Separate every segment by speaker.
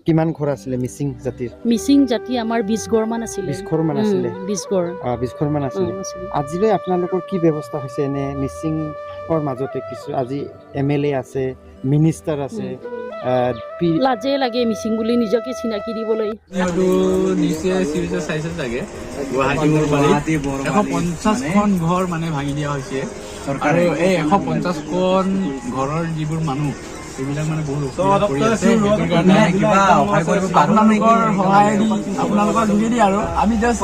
Speaker 1: কিমান ঘৰ আছিলে মিচিং জাতিৰ?
Speaker 2: মিচিং জাতি আমাৰ 20 ঘৰমান আছিলে।
Speaker 1: 20 ঘৰমান আছিলে?
Speaker 2: 20 ঘৰ।
Speaker 1: 20 ঘৰমান আছিলে।
Speaker 2: আছিলে।
Speaker 1: আজিলৈ আপোনালোকৰ কি ব্যৱস্থা হৈছে? এনে মিচিঙৰ মাজতে কিছু আজি এমএলএ আছে, মিনিষ্টাৰ আছে,
Speaker 2: লাজে লাগে মিচিং বুলি নিজকে চিনাকি দিবলৈ।
Speaker 3: হয়তো নিউজে চিউজে চাইছে চাগে, গুৱাহাটী বৰবাৰীত 150খন ঘৰ মানে ভাঙি দিয়া হৈছে। আৰু এই 150খন ঘৰৰ যিবোৰ মানুহ, সেইবিলাক মানে বহুত অসুবিধাত পৰি আছে। সেইটো কাৰণে
Speaker 4: কিবা সহায় কৰিব পাৰো নেকি?
Speaker 3: আপোনালোকৰ সহায় দি, আপোনালোকৰ যোগেদি। আৰু আমি জাষ্ট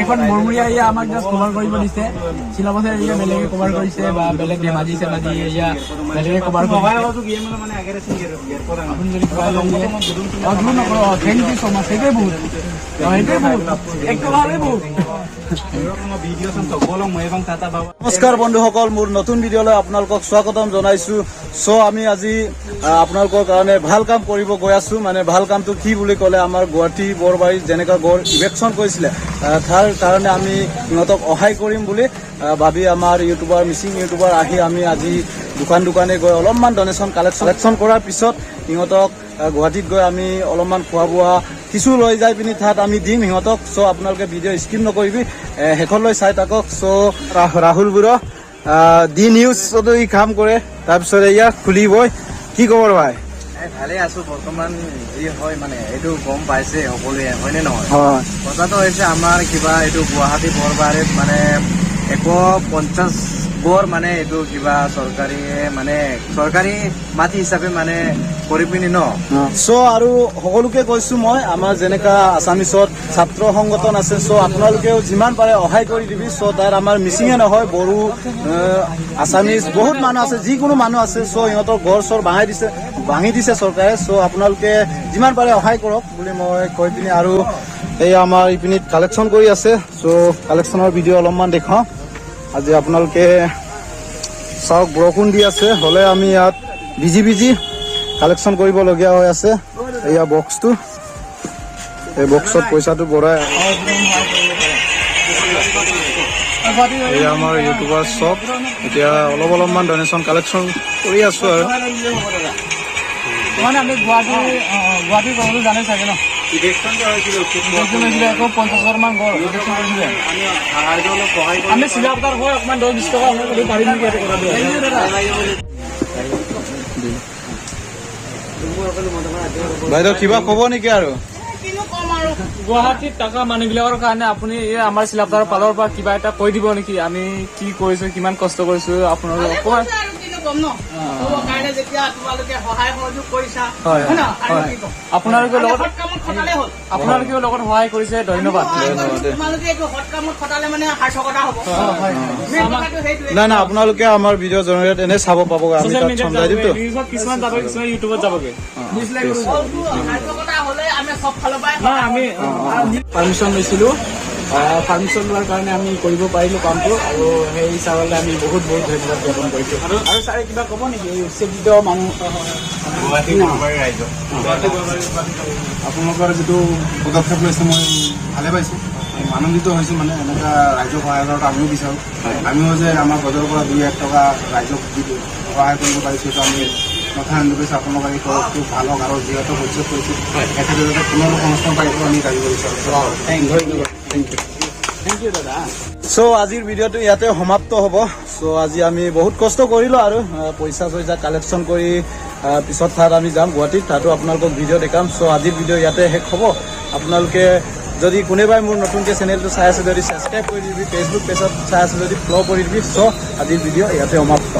Speaker 3: এইখন বৰমূৰীয়া এৰিয়া আমাক জাষ্ট কভাৰ কৰিব দিছে। চিলাপথাৰ এৰিয়া বেলেগে কভাৰ কৰিছে বা বেলেগ ধেমাজি চেমাজি এৰিয়া বেলেগে কভাৰ কৰিছে। আপুনি যদি কিবা দিয়ে, জোৰ নকৰো। Thank you so মাচ। সেইটোৱে বহুত, সেইটোৱে বহুত, এক টকা হ'লেই বহুত।
Speaker 4: নমস্কাৰ বন্ধুসকল, মোৰ নতুন ভিডিঅ'লৈ আপোনালোকক স্বাগতম জনাইছো। চ' আমি আজি আপোনালোকৰ কাৰণে ভাল কাম কৰিব গৈ আছো। মানে ভাল কামটো কি বুলি ক'লে, আমাৰ গুৱাহাটী বৰবাৰীত যেনেকুৱা গড় ইভিকশ্যন কৰিছিলে, তাৰ কাৰণে আমি সিহঁতক সহায় কৰিম বুলি ভাবি আমাৰ ইউটিউবাৰ, মিচিং ইউটিউবাৰ আহি আমি আজি দোকান দোকানে গৈ অলপমান ডনেশ্যন কালেকশ্যন কৰাৰ পিছত সিহঁতক গুৱাহাটীত গৈ আমি অলপমান খোৱা বোৱা কিছু লৈ যাই পিনি তাত আমি দিম সিহঁতক। চ' আপোনালোকে ভিডিঅ' স্কিপ নকৰিবি, শেষলৈ চাই থাকক। চ' ৰাহুল বুঢ় দি নিউজতো ই কাম কৰে। তাৰপিছত এয়া খুলিবই। কি খবৰ ভাই?
Speaker 5: ভালে আছো বৰ্তমান। যি হয় মানে এইটো গম পাইছে সকলোৱে, হয়নে নহয়?
Speaker 4: হয়।
Speaker 5: কথাটো হৈছে আমাৰ কিবা এইটো গুৱাহাটী বৰবাৰীত মানে 150 বৰ মানে এইটো কিবা চৰকাৰী মানে চৰকাৰী মাটি হিচাপে মানে কৰি পিনি ন।
Speaker 4: চ' আৰু সকলোকে কৈছো মই, আমাৰ যেনেকা আছামিছত ছাত্ৰ সংগঠন আছে, চ' আপোনালোকেও যিমান পাৰে সহায় কৰি দিবি। চ' তাত আমাৰ মিচিঙে নহয়, বড়ো, আছামিজ বহুত মানুহ আছে, যিকোনো মানুহ আছে। চ' সিহঁতৰ ঘৰ চৰ ভাঙি দিছে চৰকাৰে। চ' আপোনালোকে যিমান পাৰে সহায় কৰক বুলি মই কৈ পিনি। আৰু এই আমাৰ ইপিনিত কালেকশ্যন কৰি আছে। চ' কালেকশ্যনৰ ভিডিঅ' অলপমান দেখুৱাওঁ আজি। আপোনালোকে চাওক, বৰষুণ দি আছে, হ'লে আমি ইয়াত ভিজি ভিজি কালেকশ্যন কৰিবলগীয়া হৈ আছে। এয়া বক্সটো, এই বক্সত পইচাটো ভৰাই। এয়া আমাৰ ইউটিউবাৰ চব। এতিয়া অলপ অলপমান ডনেশ্যন কালেকশ্যন কৰি আছো আৰু।
Speaker 3: মানে আমি গুৱাহাটীৰ কথাটো জানে চাগে ন? ইভিকশ্যন হৈছিলে 150 মান ঘৰ ইভিকশ্যন কৰিছিলে। আমি চিলাপথাৰ হৈ অকণমান 10-20 টকা হ'লে কৰিব পাৰিম নেকি এইটো কথাটো?
Speaker 4: বাইদেউ, কিবা ক'ব নেকি আৰু?
Speaker 3: গুৱাহাটীত থকা মানুহবিলাকৰ কাৰণে আপুনি এই আমাৰ চিলাপথাৰৰ পালৰ পৰা কিবা এটা কৈ দিব নেকি? আমি কি কৰিছো, কিমান কষ্ট কৰিছো, আপোনালোকে অকণমান
Speaker 6: আৰু কিনো ক'ম ন, ক'ব কাৰণে যেতিয়া তোমালোকে সহায় সহযোগ কৰিছা।
Speaker 3: হয়।
Speaker 6: হয় ন? আৰু
Speaker 3: হয়।
Speaker 6: কি ক'ম?
Speaker 3: আপোনালোকে
Speaker 6: আমি
Speaker 3: লগত
Speaker 6: সৎ কামত খটালে হ'ল।
Speaker 3: আপোনালোকেও লগত সহায় কৰিছে, ধন্যবাদ।
Speaker 6: সহায় কৰিছো, তোমালোকে এইটো সৎ কামত খটালে মানে সাৰ্থকতা হ'ব। মেইন কথাটো সেইটোৱে।
Speaker 4: নাই নাই, আপোনালোকে আমাৰ ভিডিঅ' জৰিয়তে এনে চাব পাব, আমি
Speaker 3: ছচিয়েল
Speaker 4: তাত
Speaker 3: মিডিয়াত
Speaker 4: চমজাই দিমতো।
Speaker 3: যাবগৈ, ৰিলছত কিছুমান যাবগৈ, কিছুমান ইউটিউবত যাবগৈ।
Speaker 6: ফলটো সাৰ্থকতা হ'লে আমি চব ফালৰ পৰাই
Speaker 3: নহয়, আমি পাৰ্মিশ্যন লৈছিলোঁ। পাৰ্মিশ্যন লোৱাৰ কাৰণে আমি কৰিব পাৰিলোঁ কামটো। আৰু সেই ছাৰলৈ আমি বহুত বহুত ধন্যবাদ জ্ঞাপন কৰিছোঁ। আৰু ছাৰে কিবা ক'ব নেকি এই উচ্ছেদিত মানুহ?
Speaker 7: আপোনালোকৰ যিটো পদক্ষেপ লৈছে, মই ভালে পাইছোঁ, আনন্দিত হৈছোঁ। মানে এনেকুৱা ৰাইজক সহায় কৰাটো আমিও বিচাৰোঁ। আমিও যে আমাৰ বজাৰৰ পৰা 2-1 টকা ৰাইজক দি সহায় কৰিব পাৰিছোঁ, সেইটো আমি নথৈ আনন্দ পাইছোঁ। আপোনালোকৰ এই পদক্ষেপটো ভাল হওক আৰু যিহেতু উচ্ছেদ কৰিছে, তেখেতে যাতে পুনৰ সংস্থাপন পায়, এইটো আমি দাবী কৰিছোঁ।
Speaker 3: Thank U দাদা।
Speaker 4: চ' আজিৰ ভিডিঅ'টো ইয়াতে সমাপ্ত হ'ব। চ' আজি আমি বহুত কষ্ট কৰিলোঁ আৰু পইচা চইচা কালেকশ্যন কৰি পিছত তাত আমি যাম গুৱাহাটীত, তাতো আপোনালোকক ভিডিঅ' দেখাম। চ' আজিৰ ভিডিঅ' ইয়াতে শেষ হ'ব। আপোনালোকে যদি কোনোবাই মোৰ নতুনকৈ চেনেলটো চাই আছে যদি ছাবস্ক্ৰাইব কৰি দিবি, ফেচবুক পেজত চাই আছে যদি ফ'ল' কৰি দিবি। চ' আজিৰ ভিডিঅ' ইয়াতে সমাপ্ত।